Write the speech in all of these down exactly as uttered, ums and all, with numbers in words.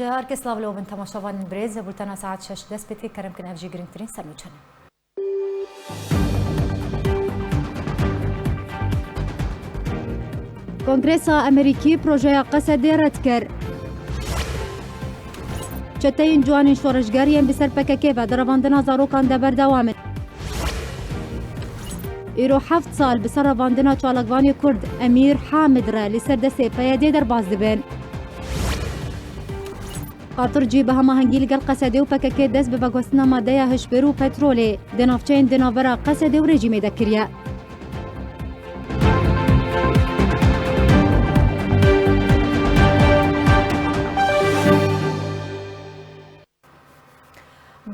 Her kes lav li wan temaşevanên birêz, bultena saet şeş dest pê tê, kerem kin ev jî girîngtirîn sernûçe ne. Kongresa Amerîkî projeya Qesedê red kir. Çeteyên ciwanên şoreşger yên bi ser P K K ve di revandina zarokan de berdewam in. Îro heft sal bi ser revandina çalakvanê Kurd Emîr Hamid re li ser destê P Y D'ê derbas dibin. Qatircî bi hemahengî li gel Qesedê û P K K dest bi veguhestina madeya hişbir û petrolê di navçeyên di navbera Qesedê û rejîmê de kiriye.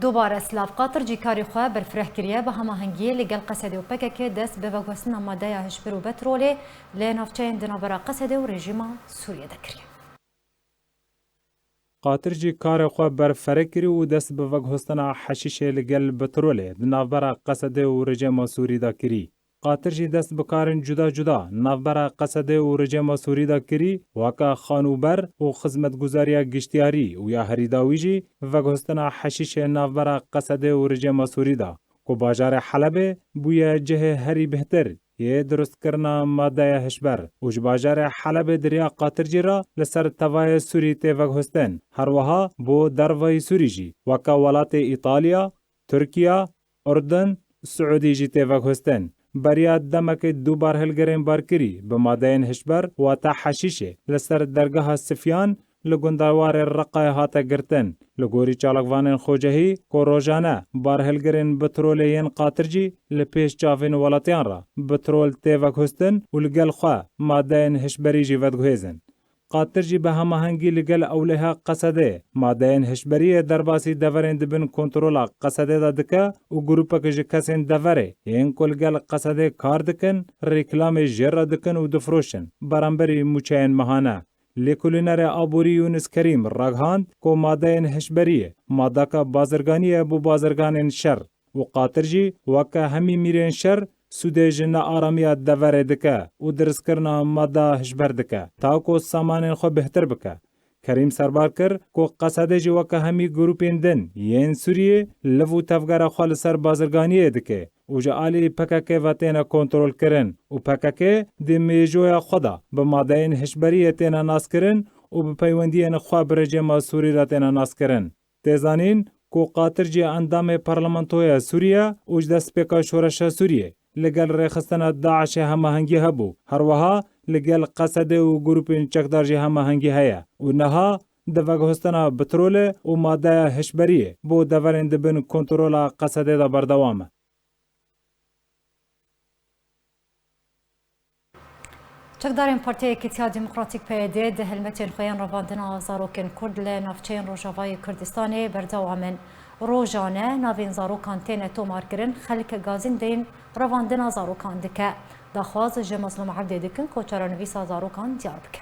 Dubare silav. Qatircî karê xwe berfireh kiriye, bi hemahengiyê li gel Qesedê û P K K dest bi veguhestina madeya hişbir û petrolê li navçeyên di navbera Qesedê û rejîma Sûriyê de kiriye. Qatircî karê xwe berfireh kirî û dest bi veguhestina heşîşê li gel petrolê di navbera Qesedê û rejîma Sûrî de kirî. Qatircî dest bi karên cuda cuda navbera Qesedê û rejîma Sûrî de kirî, weke xanûber û xizmetguzariya giştiyarî û ya herî dawî jî veguhestina heşîşê navbera Qesedê û rejîma Sûrî de, ku bajarê Helebê bûye cihê herî bihtir yê dirustkirina madeya hişber û ji bajarê Helebê di riya Qatircî re li ser tevayê Sûrî tê veguhestin. Her wiha bo dervayî Sûrî jî, weke welatê Îtalya, Tirkiya, Urdun, Siûdî jî tê veguhestin. Beriya demekê du barhilgirên barkirî bi madeyên hişber, wate heşîşê, li ser dergeha Sifyan li gundawarê Reqayê hate girtin. Li gorî çalakvanên xwecehî, ku rojane barhilgirên petrolê yên Qatircî li pêş çavên welatiyan re petrol tê veguhestin û li gel xwe madeyên hişberî jî vediguhêzin. Qatircî bi hemahengî li gel ewleha Qesedê, madeyên hişberiyê derbasî deverên di bin kontrola Qesedê de dike û grûpek ji kesên deverê yên ku li gel Qesedê kar dikin, rîklamê jê re dikin û difroşin beramberî mûçeyên mehane. Lêkolînerê aborî Yûnis Kerîm ragihand ku madeyên hişberiyê madaka bazirganî ye bo bazirganên şer û Qatircî weke hemî mîrên şer sûdê ji nearamiya deverê dike û dirskirina mada hişber dike, ta ku samanên xwe bêhtir bike. Kerîm serbar kir ku Qesedê jî weke hemî grûpên din yên Sûriyê liv û tevgera xwe li ser bazirganiyê dike û ji alî P K K ve têne kontrolkirin û P K K di mêjoya xwe de bi madeyên hişberiyê têne naskirin û bi peywendiyên xwe bi rejîma Sûrî re têne naskirin. Tê zanîn ku Qatircî endamê Parlamentoya Sûrî ye û ji destpêka şoreşa Sûriyê li gel rêxistina DAIŞê hemahengî hebû. Her wiha li gel Qesedê û grûpên çekdar jî hemahengî heye û niha di veguhestina petrolê û madeya hişberiyê bo deverên di bin kontrola Qesedê de berdewam e. Çekdarên Partiya Yekîtiya Demokratîk P Y D di helmetên xwe yên revandina zarokên Kurd li navçeyên Rojavayê Kurdistanê berdewam in. Rojane navên zarokan têne tomarkirin, xelk gazîn deyên revandina zarokan dike. Daxwaz ji Mezlûm Ebdê dikin ku çarenivîsa zarokan diyar bike.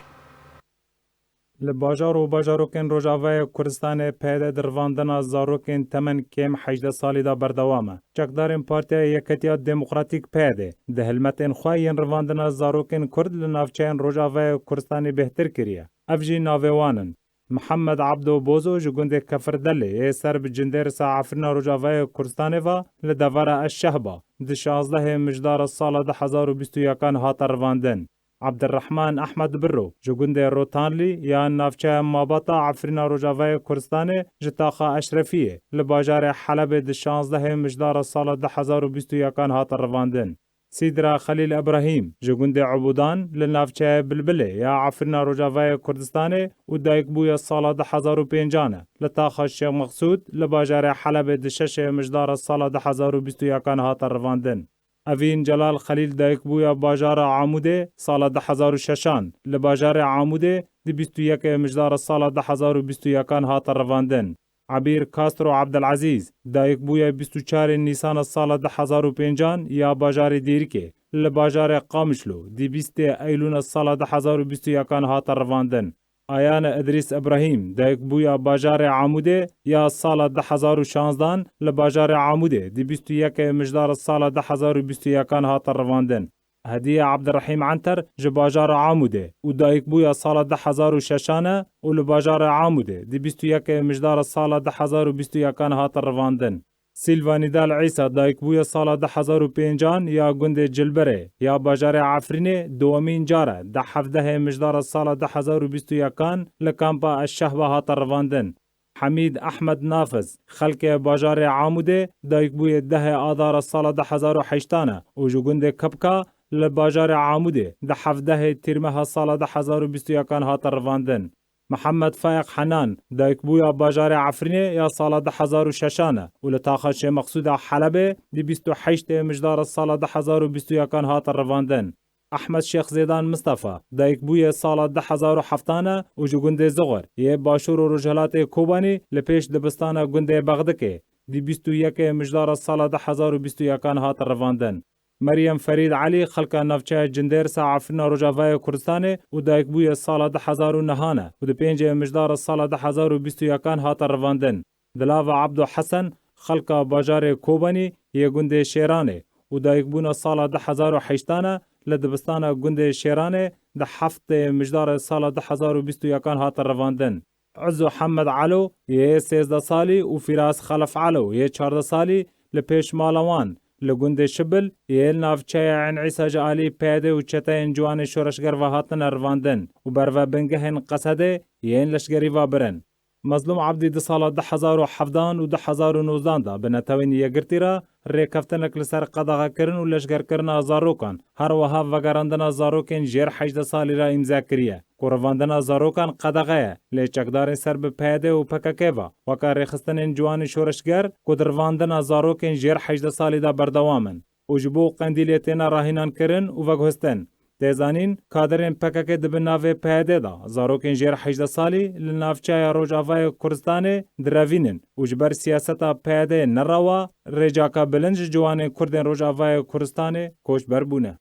Li bajar û bajarokên Rojavayê Kurdistanê P Y D di revandina zarokên temen kêm hejdeh salî de berdewam e. Çekdarên Partiya Yeketiya Demokratîk P Y D di helmetên xwe yên revandina zarokên Kurd li navçeyên Rojavayê Kurdistanê bêhtir kiriye. Ev jî navê wan in: Mihemed Ebdo Bozo ji gundê Kefirdelê yê ser bi Cindêrisa Efrîna Rojavayê Kurdistanê ve li devera Eşşehba di şazdehê Mijdara sala du hezar û bîst û yekan hate revandin. Ebdirrehman Ehmed Birro ji gundê Rotanlî ya navçeya Mabata Efrîna Rojavayê Kurdistanê ji taxa Eşrefiyê li bajarê Helebê di şazdehê Mijdara sala du hezar û bîst û yekan hate revandin. Sîdra Xelîl Ebrahîm ji gundê Ebudan li navçeya Bilbilê ya Efrîna Rojavayê Kurdistanê û dayikbûya sala du hezar û pêncan e, li taxa Şêx Mexsûd li bajarê Helebê di şeşê Mijdara sala du hezar û bîst û yekan hate revandin. Evîn Celal Xelîl dayikbûya bajara Amûdê sala du hezar û şeşan, li bajarê Amûdê di bîst û yekê Mijdara sala du hezar û bîst û yekan hate revandin. Ebîr Castro Ebdilezîz dayikbûya bîst û çarê Nîsana sala du hezar û pêncan ya bajarê Dêrikê, li bajarê Qamişlo di bîstê Eylûna sala du hezar û bîst û yekan hate revandin. Ayane Idrîs Ibrahîm, dayikbûya bajarê Amûdê ya sala du hezar û şanzdan, li bajarê Amûdê di bîst û yekê Mijdara sala du hezar û bîst û yekan hate revandin. Hediye Abdurrahîm Anter ji bajara Amûdê û dayikbûya sala du hezar û şeşan e û li bajara Amûdê di bîst û yekê mijdara sala du hezar û bîst û yekan hate revandin. Sîlva Nîdal Îsa dayikbûya sala du hezar û pêncan ya gundê Cilberê ya bajarê Efrînê dowemîn car e di hevdehê mijdara sala du hezar û bîst û yekan li kampa Eşşehba hate revandin. Hemîd Ehmed Nafiz, xelkê bajarê Amûdê, dayikbûyê dehê adara sala du hezar û heştan e û ji gundê Kepka li bajarê Amûdê di hevdehê tîrmeha sala du hezar û bîst û yekan hate revandin. Mihemed Fayiq Henan, dayikbûya bajarê Efrînê ya sala du hezar û şeşan e û li taxa Şêmexsûda Helebê di bîst û heştê mijdara sala du hezar û bîst û yekan hate revandin. Ehmed Şêx Zêdan Mistefa, dayikbûyê sala du hezar û heftan e û ji gundê Zixur yê başûr û rojhilatê Kobanî li pêş dibistana gundê Bexdikê di bîst û yekê mijdara sala du hezar û bîst û yekan hate revandin. Meryem Ferîd Elî, xelka navçeya Cindêrsa Efrîna Rojavayê Kurdistanê û dayikbûyê sala du hezar û nehan e û di pêncê mijdara sala du hezar û bîst û yekan hate revandin. Dilava Ebdo Hesen, xelka bajarê Kobanî yê gundê Şêranê û dayikbûna sala du hezar û heştan e, li dibistana gundê Şêranê di heftê mijdara sala du hezar û bîst û yekan hate revandin. Ezo Hemed Elo yê sêzdeh salî û Fîraz Xelef Elo yê çardeh salî li pêş mala wan li gundê Şibil yê li navçeya Ên Îsa ji alî P Y D û çeteyên ciwanê şoreşger ve hatine revandin û berve bingehên Qesedê yên leşkerî ve birin. Mezlûm Ebdî di sala du hezar û hevdan û du hezar û nozdan de bi Netewên Yekgirtî re rêkeftinek li ser qedexekirin û leşgerkirina zarokan, her wiha vegerandina zarokên jêr hejdeh salî re îmze kiriye, ku revandina zarokan qedexe ye, lê çekdarên ser bi P Y D û P K K ve weke rêxistinên ciwanê şoreşger ku di revandina zarokên jêr hejdeh salî de berdewam in û ji bo Qendîlê têne rahînankirin û veguhestin. Tê zanîn, kadirên P K K di bin navê P Y D de zarokên jêr hejdeh salî li navçeya Rojavayê Kurdistanê direvînin û ji ber siyaseta P Y D nerewa, rêcaka bilind ji ciwanên Kurdên Rojavayê Kurdistanê koçber bûne.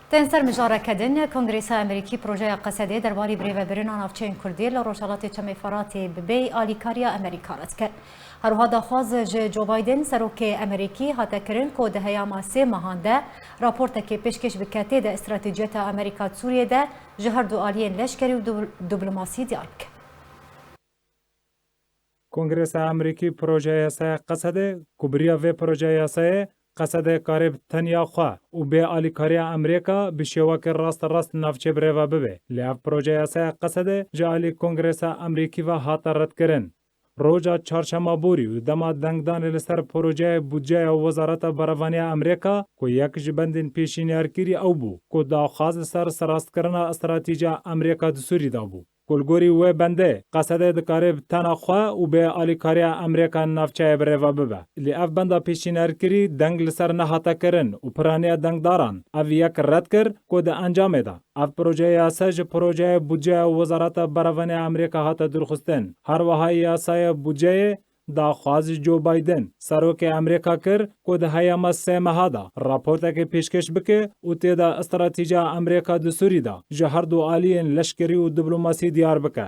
Tên ser mijareke din, Kongresa Amerîkî projeya Qesedê derbarî birêvebirina navçeyên Kurdî li Rojhelatê Çemê Feratê bi bê alîkariya Amerîka re dike. Her wiha daxwaz ji Joe Biden, serokê Amerîkî, hate kirin ku di heyama sê mehan de raportekê pêşkêş bike, tê de stratejiyeta Amerîka di Sûriyê de ji her du aliyên leşkerî û dub-, diplomasî diyar bike. Kongresa Amerîkî projeya yasaya Qesedê, ku bi riya vê projeya yasayê Qesedê karê bi tenya xwe û bê alîkariya Amerîka bi şêwekê rasterast navçê birêve bibe. Lê ev projeya yasaya Qesedê ji alî Kongresa Amerîkî ve hate redkirin. Roja çarşema borî û dema dengdanê li ser projeyê budceya Wezareta Berevaniya Amerîka, ku yek ji bendên pêşîniyarkirî ew bû, ku daxwaz li ser serastkirina stratîjiya Amerîka di Sûrî de bû. Ku li gorî wê bendê, Qesedê dikare bi tena xwe û bê alîkariya Amerîka navçeyê birêve bibe. Lê ev benda pêşînerkirî deng li ser nehate kirin û piraniya dengdaran ev yek red kir ku di encamê de ev projeya yasa ji projeyê budceya Wezareta Berevanê Amerîka hate dûrxistin. Her wiha yasaya budceyê daxwaz ji Joe Biden, serokê Amerîka kir ku di heyama sê meha de raportekê pêşkêş bike û tê de stratîjiya Amerîka di Sûrî de ji her du aliyên leşkerî û diplomasî diyar bike.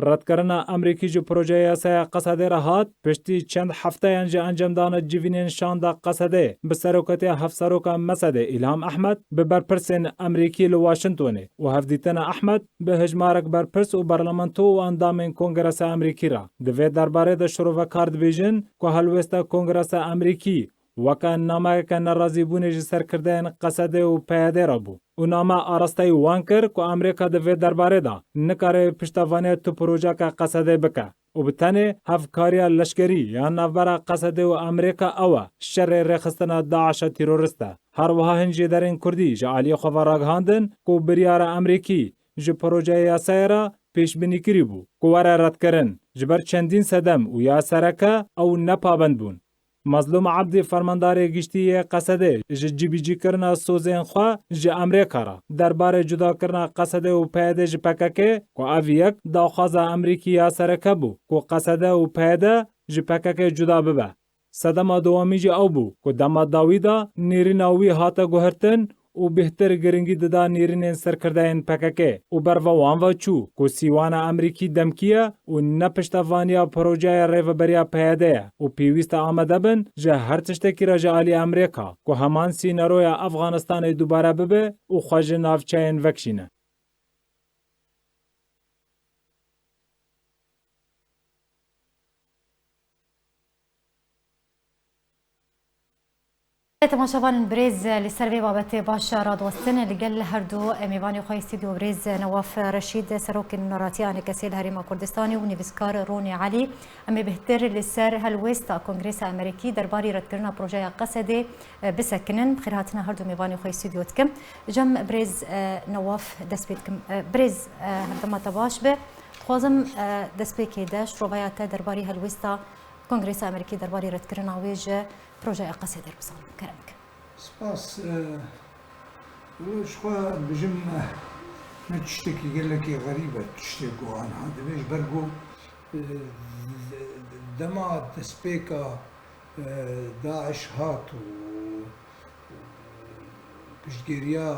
Redkirina Amerîkî ji projeya yasaya Qesedê re hat, piştî çend hefteyan ji encamdana civînên şanda Qesedê bi serokatiya Hevseroka Mesedê Îlham Ehmed, bi berpirsên Amerîkî li Washingtonê û hevdîtina Ehmed bi hejmarek berpirs û parlamento û endamên Kongresa Amerîkî re. Di vê derbarê de şirovekar dibêjin ku helwêsta Kongresa Amerîkî weke nameyeke nerazîbûnê ji serkirdeyên Qesedê û P Y D re bû û name arasteyî wan kir ku Amerîka di vê derbarê de nikare piştevaniya tu projeke Qesedê bike û bi tenê hevkariya leşkerî ya navbera Qesedê û Amerîka ew e, şerê rêxistina DAIŞa terorist e. Her wiha hin jêderên Kurdî ji aliyê xwe ve ragihandin ku biryara Amerîkî ji projeyê yasayê re pêşbînî kirî bû ku were redkirin. Ji ber çendîn sedem û ya sereke ew nepabend bûn. Mazlûm Ebdî, fermandarê giştî yê Qesedê, ji cîbicîkirina sozên xwe ji Amerîka re derbarê cudakirina Qesedê û P Y D ji P K K, ku ev yek daxwaza Amerîkî ya sereke bû, ku Qesede û P Y D ji P K K cuda bibe. Sedema dowemîn jî ew bû, ku dema dawî de nêrîna wî hate guhertin û bêhtir giringî dida nêrînên serkirdeyên P K K û berva wan ve çû ku sîwana Amerîkî demkî ye û ne piştevaniya projeya rêveberiya P Y D ye û pêwîst e amade bin ji her tiştekî re ji alî Amerîka ku heman sînaroya Efxanistanê dubare bibe û xwe ji navçeyên vekişîne. Temaşevanên birêz, li ser vê babetê baş radwestin li gel her du mêvanê xwe yê stûdyo birêz Newaf Reşîd, serokên nûneratiya A N K S'ê li Herêma Kurdistanê û nivîskar Ronî Elî. Em ê bêhtir li ser helwêsta Kongresa Amerîkî derbarî redkirina projeya Qesedê, e, bisekinin. Bi xêrhatina her du mêvanê xwe yê stûdyo dikim. Cem birêz, e, Newaf dest pê dikim. E, birêz, e, herdema te baş be. Dixwazim, e, destpêkê de şirovaya te derbarî helwêsta Kongresa Amerîkî derbarî redkirina wê ji projeya Qesedê re bizanim. Kerem bike. Spas. E, wilo ji xwe bijim, e, ne tiştekî gelekî xerîb e, tiştê ku anha dibê ji ber ku, e, dema destpêka, e, DAIŞ hat û piştgiriya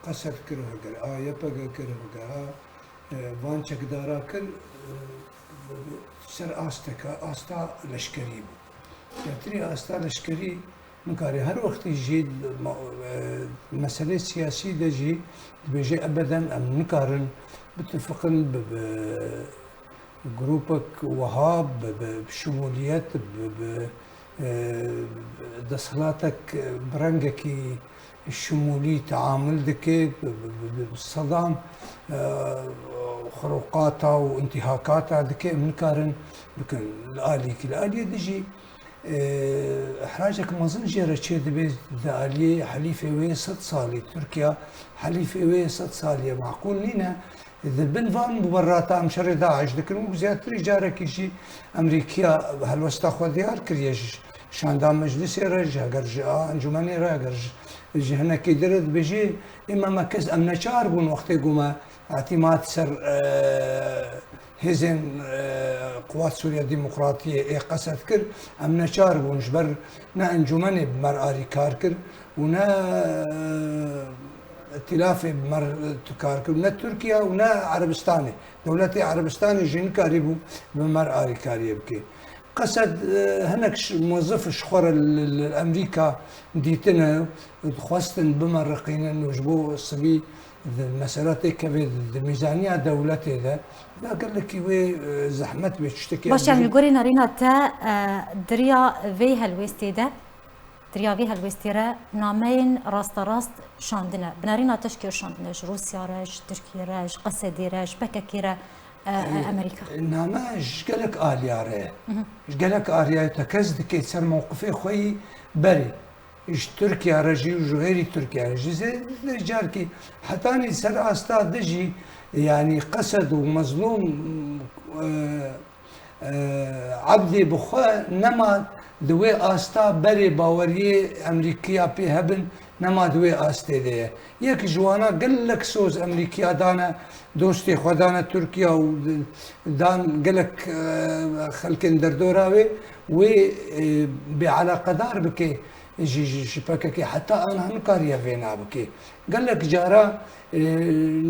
Qesed kir, heger a Y P G kir, heger a, e, van çekdara kir, e, ser asteke, asta leşkerî bû. Zêdetirî asta leşkerî nikare. Her wextî jî ma-, e, meselê siyasî de jî dibêje, ebeden em nikarin bitifiqin bi, bi grûpek wiha, bi, bi şimûliyet, bi, bi, e, desthilatek bi rengekî şimûlî teamul dike, bi, bi, bi, bi sedan, e, xurûqata û întîhakata dike, em nikarin bikin. Li alîkî, li aliyê din jî, e, ihracek mezin jê re çêdibe di aliyê helîfê wê sed salî. Tirkiye helîfê wê sed salî ye, maqûl nîne. Di bin van muberrata em şerê DAIŞ dikin û zêdetirî carekî jî Amerîkiya helwesta xwe diyar kiriye ji şanda meclisê re, ji heger ji a encûmenê re, heger ji, ji hinekî dir re dibêjê, ê me, me kes em neçar bûn wextê ku me îtîmat ser, e, hêzên, e, Quwat Sûriya Demokratiyê ê Qesed kir, em neçar bûn ji ber ne encûmenê bi me re alîkar kir û ne, e, îtîlafê bi me re kar kir, ne Tirkiye û ne Erebistanê. Dewletê Erebistanê jî nikarîbû bi me re alîkariyê bike. Qesed, e, hinek ş-, muwezif ji xwe re li, li Amerîka dîtine, dixwestin bimeriqînin û ji bo sivî di mesela têkevê di, di mîzaniya dewletê de, da gelekî wê, e, zehmet wê tiştekî Baş, em yani li gorî nerîna te, e, di riya vê helwêstê de, di riya vê helwêstê re nameyên rasterast şandine. Bi nerîna te ji kê şandine? Ji Rûsya re, ji Tirkiye re, ji Qesedê re, ji P K K re, e, e, Amerîka? Name ji gelek aliya re ye. Ji gelek aliya re tekez dike ser mewqifê xwe yî berê. Ji Tirkiye re jî û ji xêrî Tirkiye re jî zêde carkî hetanî ser asta de jî, yanî Qesed û Mezlûm, e, e, Ebdî bi xwe nema di wê asta berê baweriyê Amerîkiya pê hebin, nema di wê astê de ye. Yek ji wana gelek soz Amerîkiya dane, dostê xwe dane Tirkiye û dan gelek, e, xelkên derdora wê, wê, e, bêeleqedar bike ji, ji, ji P K K. Heta aniha nikariye vêna bike. Gelek cara, e,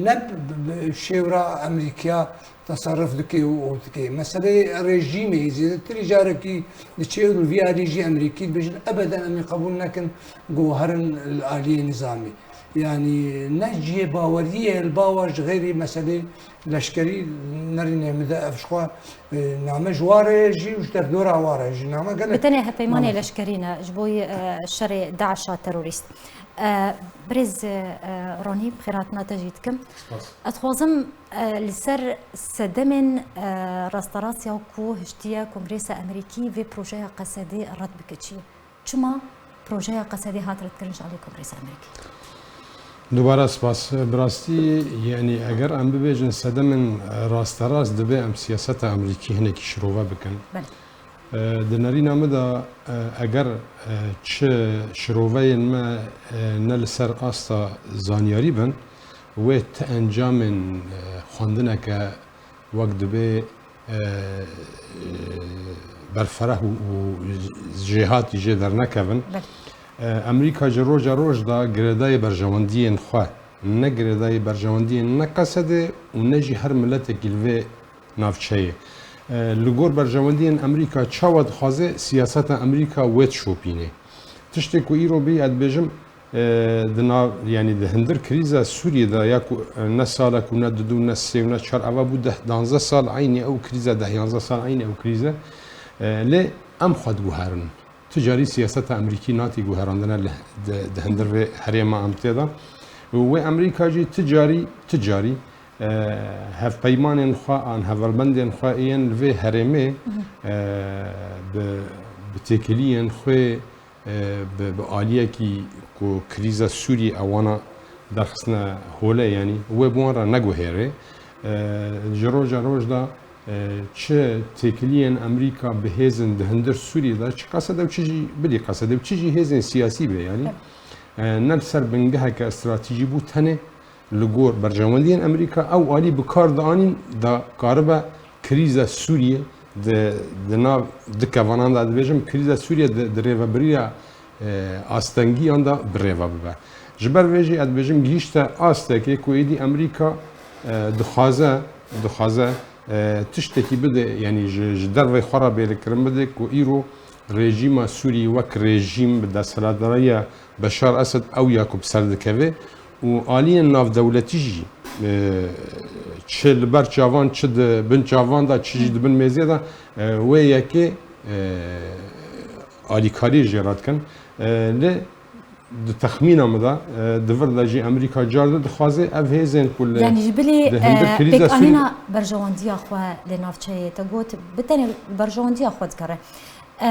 ne bi, bi, bi şêwra Amerîkiya teserruf dike û, û dike. Meseleyê rejîmê zêdetirî carekî diçe û vî alî jî Amerîkî dibêjin, ebeden em ê qebûl nekin ku herin li aliyê nizamî. Yanî ne cihê baweriyê ye, li bawer ji xêrî meselê leşkerî nerînê min de ev ji xwe, e, name ji wa re ye jî û ji derdora wa re jî name gelek Bi tenê hevpeymanê mala. leşkerî ne, ji bo, e, şerê DAIŞa terorîst. E, birêz, e, Ronî, bi xêrhatina te jî dikim. Spas. Ez dixwazim, e, li ser sedemên, e, rasterast ya ku hiştiye Kongresa Amerîkî vê projeya Qesedê red bike çi ye? Çima projeya Qesedê hat redkirin ji alî Kongresa Amerîkî? Dubare spas. Bi rastî, yanî eger em bibêjin sedemên, e, rasterast, divê em siyaseta Amerîkî hinekî şirove bikin. Belê. E, di nerîna min de, e, eger, e, çi şiroveyên me, e, ne li ser asta zanyarî bin, wê ti encamên, e, xwendineke wek divê, e, e, berfereh û, û jêhatî jê dernekevin. Belê. E, Amerîka ji roja roj de girêdayî berjewendiyên xwe, ne girêdayî berjewendiyên ne Qesedê û ne jî her miletekî li vê navçeyê. E, li gor berjewendiyên Amerîka çawa dixwaze siyaseta Amerîka wê dişopînê? Tiştê ku îro bêyî ez dibêjim, e, di nav, yanî di hindir krîza Sûriyê de ya ku, e, ne salek û ne didu ne sê û ne çar, eva bû deh danzdeh sal eynî ew krîze, deh yanzdeh sal eynî ew krîze. E, lê em xwe diguherin. Ti carî siyaseta Amerîkî natî guherandine li, di, di hindir vê herêma em tê de. Û wê Amerîka jî ti carî, ti carî, e, hevpeymanên xwe an hevalbendên xwe yên li vê herêmê, e, bi, bi têkiliyên xwe, e, bi, bi aliyekî ku krîza Sûriyê ewana derxistine hole, yanî wê bi wan re neguhêre. E, ji roja roj de, e, çi têkiliyên Amerîka bi hêzên di hindir Sûriyê de, çi Qesede û çi jî bilî Qesede û çi jî hêzên siyasî be, yanî, e, ne li ser bingeheke stratejî bû tenê, li gor berjewendiyên Amerîka ew alî bi kar dianîn da karibe krîza Sûriyê di, di nav di kevanan de dibêjim, krîza Sûriyê di, di rêvebiriya, e, astengiyan de bi rêve bibe. Ji ber vê jî ez dibêjim gihîşte astekê ku êdî Amerîka, e, dixwaze, dixwaze, e, tiştekî bide, yanî ji, ji dervey xwe re bêle kirin bide ku îro rejîma Sûriyê wek rejîm bi desthilatdariya Beşar Esed ew ya ku bi ser dikeve û aliyên navdewletî jî, e, çi li ber çavan, çi di bin çavan de, çi jî di bin mêzê de, e, wê yekê, e, alîkariyê jê re dikin. E, lê di texmîna min de, e, di vir de jî Amerîka car di dixwaze ev hêzên ku li Yanî ji bilî, di hindir e, krîza Sûriyê pêkanîna berjewendiya xwe li navçeyê te got, bi tenê berjewendiya xwe dikare. E,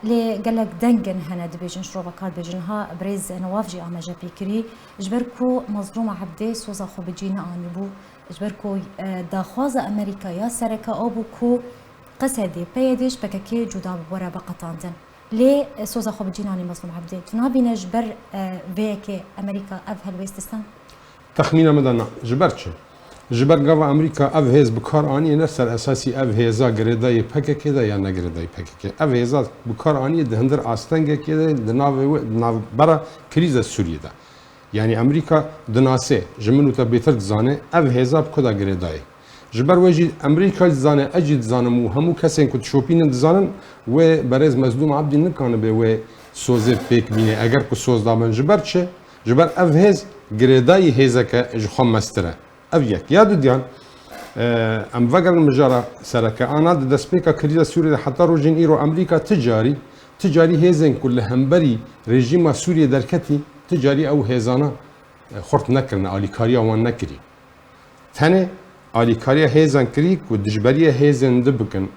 lê gelek dengên hene dibêjin, şirova kar dibêjin, ha birêz Newaf jî amaje pê kirî, ji ber ku Mazlûm Ebdê soza xwe bi cî neanîbû, ji ber ku, e, daxwaza Amerîka ya sereke ew bû ku Qesedê, P Y D ji P K K cuda bibe, were veqetandin. Lê, e, soza xwe bi cî nanî Mazlûm Ebdê. Tu nabîne ji ber, e, vê yekê Amerîka ev helwêst distend? Texmîna min de na. Ji ber çi? Ji ber gava Amerîka ev hêz bi kar aniye ne ser esasî ev hêza girêdayê P K K de ya ne girêdayê P K K. Ev hêza bi kar aniye di hindir astengekê de, di navê wê, di navbera krîza Sûriyê de. Yanî Amerîka dinase, ji min û te bêtir dizane, ev hêza bi ku de girêdayê. Ji ber wê jî Amerîka jî dizane, ez jî dizanim û hemû kesên ku dişopînin dizanin, wê berêz Mezlûm Ebdî nikanibe wê sozê pêk bîne, eger ku soz dabin. Ji ber çi? Ji ber ev hêz girêdayî hêzeke ji xwe mestir e. Ev yek. Ya dudiyan, e, em vegerin mijara sereke. Ana di destpêka krîza Sûriyê de heta rojên îro Amerîka ti carî, ti carî hêzên ku li hemberî rejîma Sûriyê derketî, ti carî ew hêzana, e, xurt nekirine, alîkariya wan nekirî. Tenê alîkariya hêzan kirî ku dijberiya hêzên di bikin.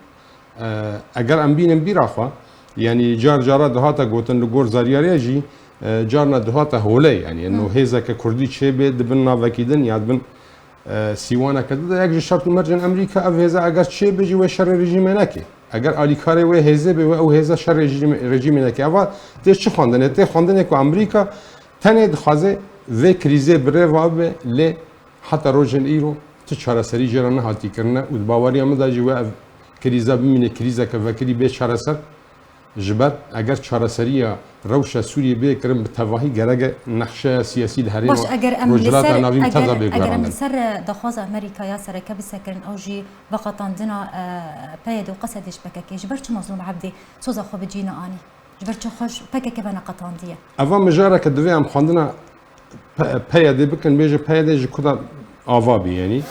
E, eger em bînin bîra xwe, yanî car cara dihate gotin li gor zaryariya jî, e, carna dihate hole, yanî no hêzeke kurdî çêbê di bin navekî din ya di bin, e, sîwaneke din de, yek ji şert û mercên Amerîka ev hêza eger çêbê jî wê şerê rejîmê neke. Eger alîkarê wê hêzê bê, wê ew hêza şerê rejîmê, rejîmê neke. Eva tê çi xwendinê? Tê xwendinê ku Amerîka tenê dixwaze vê krîzê bi rê ve bibe, lê heta rojên îro ti çareserî jê re nehatî kirine û di baweriya min de jî wê ev krîza bimîne krîzeke vekirî bê çareser. Ji ber eger çareseriya rewşa Sûriyê bê kirin, bi tevahî gereke nexşeya siyasî li herêma Baş, eger em li Rojhilata ser, Navîn eger, tevde bê eger em guherandin. Li ser, e, daxwaza Amerîka ya sereke bisekirin, ew jî veqetandina, e, P Y D û Qesedê ji P K K, ji ber çi Mazlûm Ebdî soza xwe bi cî neanî? Ji ber çi xwe ji P K K ve neqetandiye? Eva mijareke divê em xwendina P-, P Y D bikin, bêje P Y D ji ku de ava bî, yanî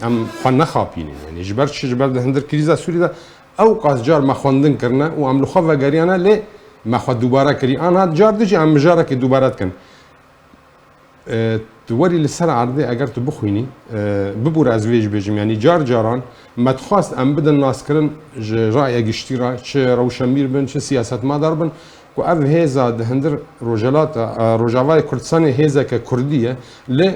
em xwe nexapînin. Yanî ji ber çi? Ji ber di hindir krîza Sûrî de ew qas car me xwendin kirine û em li xwe vegeriyane, lê me xwe dubare kirî. Anha car dijî em mijarekê dubare dikin. E, tu werî li ser erdê, eger tu bixwînî, e, bibûre ez vê jî bêjim, yanî car caran me dixwast em bidin naskirin ji raya giştî re, çi rewşenbîr bin, çi siyasetmedar bin, ku ev hêza di hindir Rojhelata, e, Rojavayê Kurdistanê hêzeke kurdî ye, lê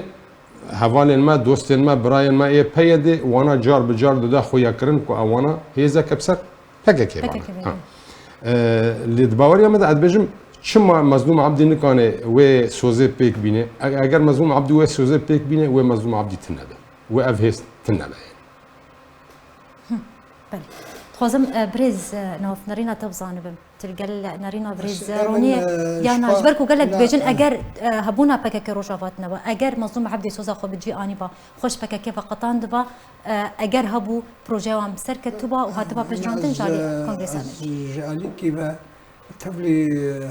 hevalên me, dostên me, birayên me ê P Y D wana car bi car dide xuyakirin ku ewana hêzeke bi ser P K K ve. P K K ve. Ha. E, lê di baweriya me de ez dibêjim, çima Mezlûm Ebdî nikane wê sozê pêk bîne? E-, eger Mezlûm Ebdî wê sozê pêk bîne, wê Mezlûm Ebdî tune be. Wê ev hêz tune be. Belê. Dixwazim, e, birêz, e, navnirîna te bizanibim. Tir gel nerîna birêz Ronî, e, ya na, ji ber ku gelek dibêjin, eger, e, hebûna P K K Rojava tine ba, eger Mezlûm Ebdî soza xwe bi cî anî ba, xwe ji P K K ve qetandiba, e, eger hebû projeya wan bi ser ketûba û hatiba pejirandin ji alî Kongresa Amerîkî. Ji alîkî ve tevlî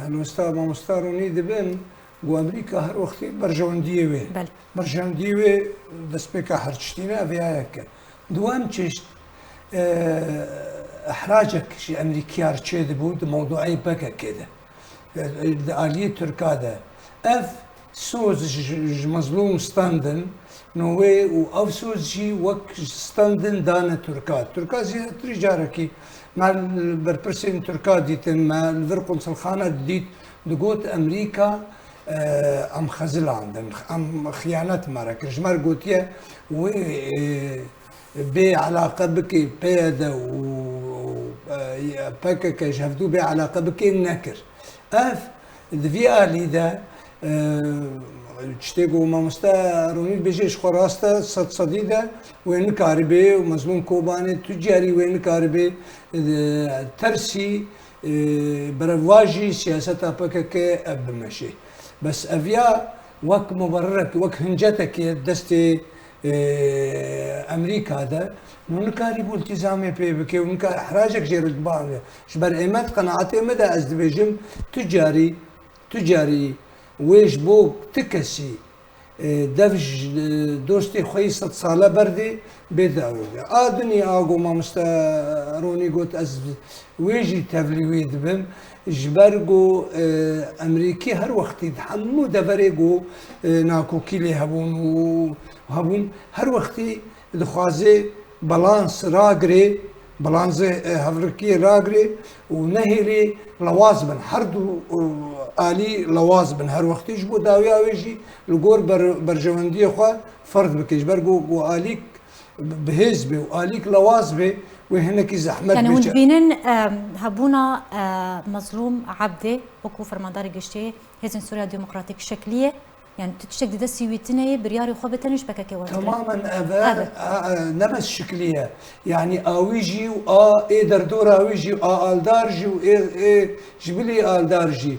helwesta mamosta Ronî dibim, ku Amerîka her wextî berjewendiyê wê. Belê. Berjewendiyê wê destpêka her tiştî ne, ev ya yek e. Duwem çeşt, e, ihracek ji Amerîkiya re çêdibû di mewdueyê P K K de. E, di aliyê Tirka de. Ev soz ji, ji Mezlûm standin, no wê û ev soz jî wek standin dane Tirka. Tirka zêdetirî carekî me li berpirsên Tirka dîtin, me li vir qunsilxana didît, digot Amerîka, e, em xezilandin, em xiyanet me re kir. Ji me re gotiye wê, e, bê eleqe bike P Y D û, e, P K K ji hevdû bê eleqe bike nekir. Ev di vî alî de, e, tiştê ku mamoste Ronî dibêje ji xwe rast e, sed sedî de wê nikaribê û Mezlûm Kobanê tu carî wê nikaribê, e, tersî, e, berevajî siyaseta P K K ev bimeşê. Bes ev ya wek muberrirek, wek hincetekê destê e, Amerîka de, hûn nikarîbû iltîzamê pê bike û nika ihracek jê re dibabe. Ji ber ême di qenaetê me de ez dibêjim, tu carî, tu carî wê ji bo ti kesî, e, dev ji, e, dostê xwe yî sed sale berdê, bê dawê bike. A dinî a go mamoste Ronî got, ez Wê jî tevlî wê dibim, ji ber ku, e, Emerîkî her wextî di hemû deverê ku, e, nakokî lê hebûn û hebûn, her wextî dixwaze balans ragirê, balansê, e, hevrikiyê ragirê û nehêlê lewaz bin. Her du, e, alî lewaz bin. Her wextî ji bo dawiya wê jî li gor ber-, berjewendiyê xwe ferz bike. Ji ber ku, ku alîk bi hêz bê û alîk lewaz bê, wê hinekî zehmet bê. Yani hûn dibînin, e, hebûna, e, Mezlûm Ebdê wekû fermandarê giştî Hêzên Sûriya Demokratîk şekilî ye? Yani tu tiştek di destî wî tine ye, biryarê xwe bi tenê ji P K K werdikir? Tamamen ev e, ev e. A, e, ne bes şekilî ye. Yani a wî jî û a ê derdora wî jî û a Aldar jî û ê, ê ji bilî Aldar jî.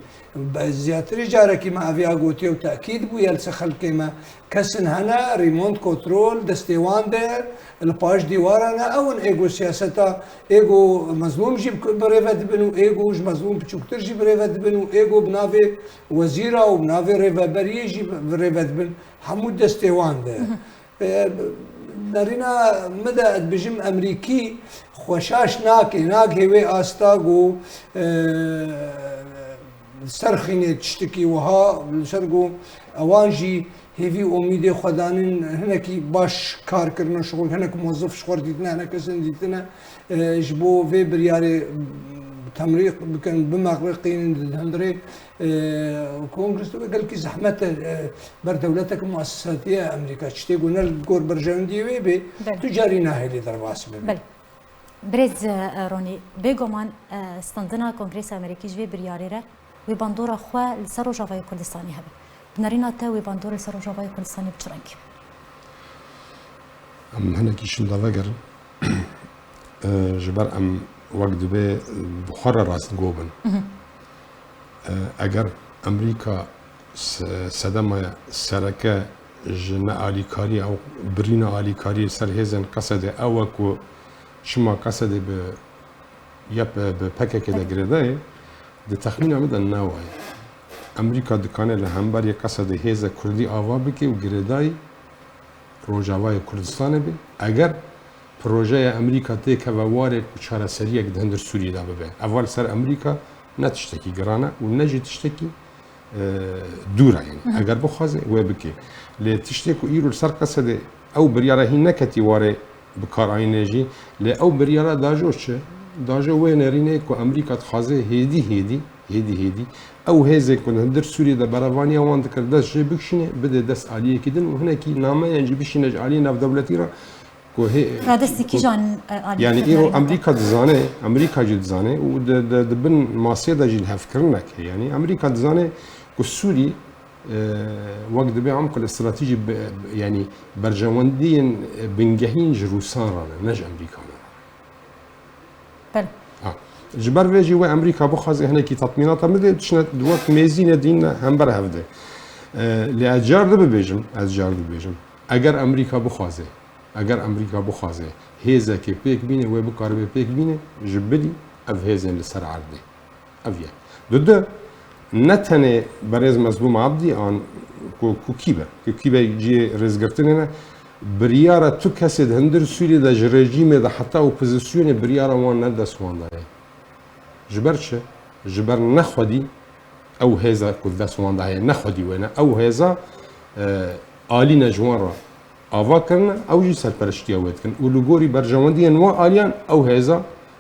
Be-, zêdetirî carekî me ev ya gotiye û tekîd bûye li ser xelkê me. Kesin hene, remote control destê wan de, li paş dîwara ne, ew in ê ku siyaseta, ê ku Mezlûm jî bi, bi rê ve dibin û ê ku ji Mezlûm biçûktir jî bi rê ve dibin û ê ku bi navê wezîra û bi navê rêveberiyê jî bi, bi rê ve dibin. Hemû destê wan de. E, nerîna min de ez dibêjim Emerîkî xwe şaş nake, nagihê wê asta ku, e, li ser xînê tiştekî wiha, li ser ku ewan jî hêvî û umîdê xwe danin, hinekî baş kar kirine şixul, hinek mozif ji xwe re dîtine, hinek kesin dîtine, e, ji bo vê biryarê temrîq bikin, bimeqriqînin di hundirê, e, kongres de gelkî zehmet e, e, ber dewletek muesesatî ye Amerîka. Tiştê ku ne li gor berjewendiyê wê bê, Belê. Tu carî nahêlî derbas bibe. Belê. Birêz, e, Ronî, bêguman, e, standina Kongresa Amerîkî ji vê biryarê re wê bandora xwe li ser Rojavayê Kurdistanê hebe. Bi nerîna te wê bandor li ser Rojavayê Kurdistanê bi çi rengî? Em hinekî şinda vegerin. E, ji ber em wek divê bi xwe re rastgo bin. Mhm. E, eger Amerîka se-, sedema sereke ji nealîkarî ew birîna alîkariyê ser hêzên Qesedê ew e ku çima Qesedê bi Y P, bi P K K de girêdayê, di texmîna min de ne wa ye. Amerîka dikane li hemberî Qesedê hêze Kurdî ava bike û girêdayî Rojavayê Kurdistanê be, eger projeya Amerîka têkeve warê ku çareseriyek di hundir Sûriyê de bibe. Eva li ser Amerîka ne tiştekî giran e û ne jî tiştekî, e, dûr e, yanî. Hı hı. Eger bixwaze wê bike. Lê tiştê ku îro li ser Qesedê ew biryara hîn neketî warê bikaranînê jî, lê ew biryara dajo çi? Dajo wê nerînê ku Amerîka dixwaze hêdî hêdî, hêdî hêdî, ew hêzên ku li hundir Sûriyê de berevaniya wan dikir dest jê bikişîne, bide dest aliyekî din û hinekî nameyan jî bişîne ji aliyê navdewletî re ku hê-, Radestî ku kîjan, e, aliyekî yanî îro nerîne? Amerîka dizane, Amerîka jî dizane û di, di, di bin masê de jî lihevkirinek heye. Yanî Amerîka dizane ku Sûrî, e, wek dibe em ku li stratejî bi, yanî berjewendiyên bingehîn ji Rûsan re ne, ne ji Amerîkan re. Belê. Ha. Ji ber vê jî wê Amerîka bixwaze hinekî tatmînata bide, tiştine wek mêzînê dîn hember hev de. E, lê ez car dibibêjim, ez car dibibêjim. Eger Amerîka bixwaze, eger Amerîka bixwaze hêzekê pêk bîne, wê bikaribe pêk bîne, ji bilî ev hêzên li ser erdê. Ev yek. Dudu, ne tenê berêz Mezlûm Abdî an ku, ku kî be, ku kî be cihê rêzgirtinê ne, biryara tu kesê di hundir Sûriyê de ji rejîmê de heta opozisyonê biryara wan ne dest wan daye. Ji ber çi? Ji ber nexwedî ew hêza ku di dest wan de heye, nexwedî wêne. Ew hêza, e, alî ne ji wan re ava kirine, ew jî serpereştiya wê dikin. Û li gorî berjewendiyên wan aliyan ew hêza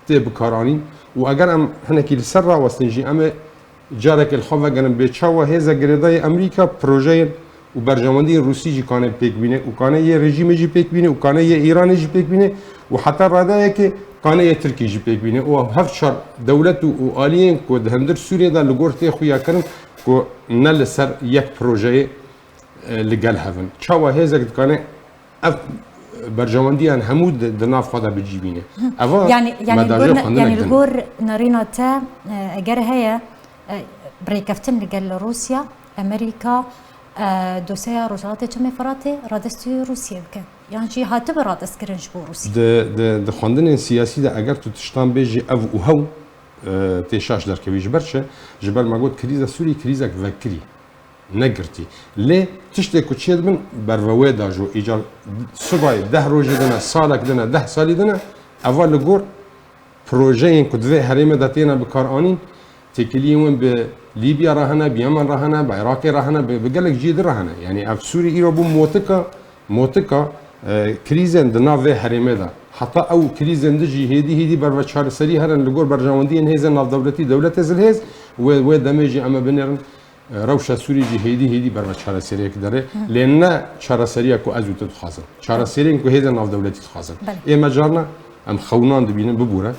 tê bikaranîn. Û eger em hinekî li ser rawestin jî, em ê carekê li xwe vegerin bê çawa hêza girêdayî Amerîka projeyên û berjewendiyên Rûsî jî kanê pêk bîne û kanê yê rejîmê jî pêk bîne û kanê yê Îranê jî pêk bîne û heta radeyekê kanê yê Tirkî jî pêk bîne û ev hev çar dewlet û, û aliyên ku di hundir Sûriyê de li gor tê xuya kirin ku ne li ser yek projeyê, e, li gel hev in. Çawa hêzek dikane ev berjewendiyan hemû di, di nav xwe de bi cî bîne? Eva Yani, yani me li dajê gor ne-, xwendina yani li din. gor nerîna te, e, eger heye, e, bi rêkeftin li gel Rûsya, Amerîka, e, dosyeya Rojhilatê Çemê Firatê radestî Rûsiyê bike. Yan jî hatibe radestkirin ji bo Rûsya. Di, di, di xwendinên siyasî de eger tu tiştan bêjî ev û hew, e, tê şaş derkevî. Ji ber çi? Ji ber me got krîza Sûrî krîzek vekirî, ne girtî. Lê tiştê ku çêdibin berve wê da jî îcar sibayê deh rojî dine, salek dine, deh salî dine, eva li gor projeyên ku di vê herêmê de têne bikaranîn, têkiliyên win bi Lîbya re hene, bi Yemen re hene, bi Iraqê re hene, bi, bi gelek cihê din re hene. Yanî ev Sûrî îro bû motika, motika, e, krîzên di nav vê herêmê de. Heta ew krîzên din jî hêdî hêdî berve çareserî herin li gor berjewendiyên hêzên navdewletî, dewletê zilhêz, wê, wê demê jî em ê binêrin, e, rewşa Sûrî jî hêdî hêdî berve çareseriyek derê. Lê ne çareseriya ku ez û tu dixwazin. Çareseriyên ku hêzên navdewletî dixwazin. Belê. Ê me carna em xewnan dibînin, bibûre.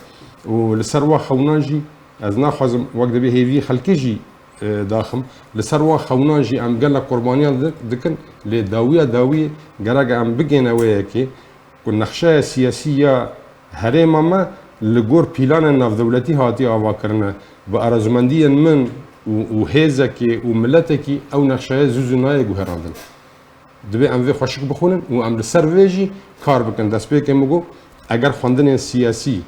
Û li ser wa xewnan jî ez naxwazim wek dibê hêvî xelkê jî, e, daxim. Li ser wa xewnan jî em gelek qurbaniyan di-, dikin. Lê dawiya dawiyê gerek em bigêne wê yekê ku nexşeya siyasî ya herêma me li gor pîlanên navdewletî hatiye avakirine. Bi arezûmendiyên min û, û hêzekê û miletekî ew nexşeya zû zû nayê guherandin. Divê em vê xweşik bixwînin û em li ser vê jî kar bikin. Destpêkê min got, eger xwendinên siyasî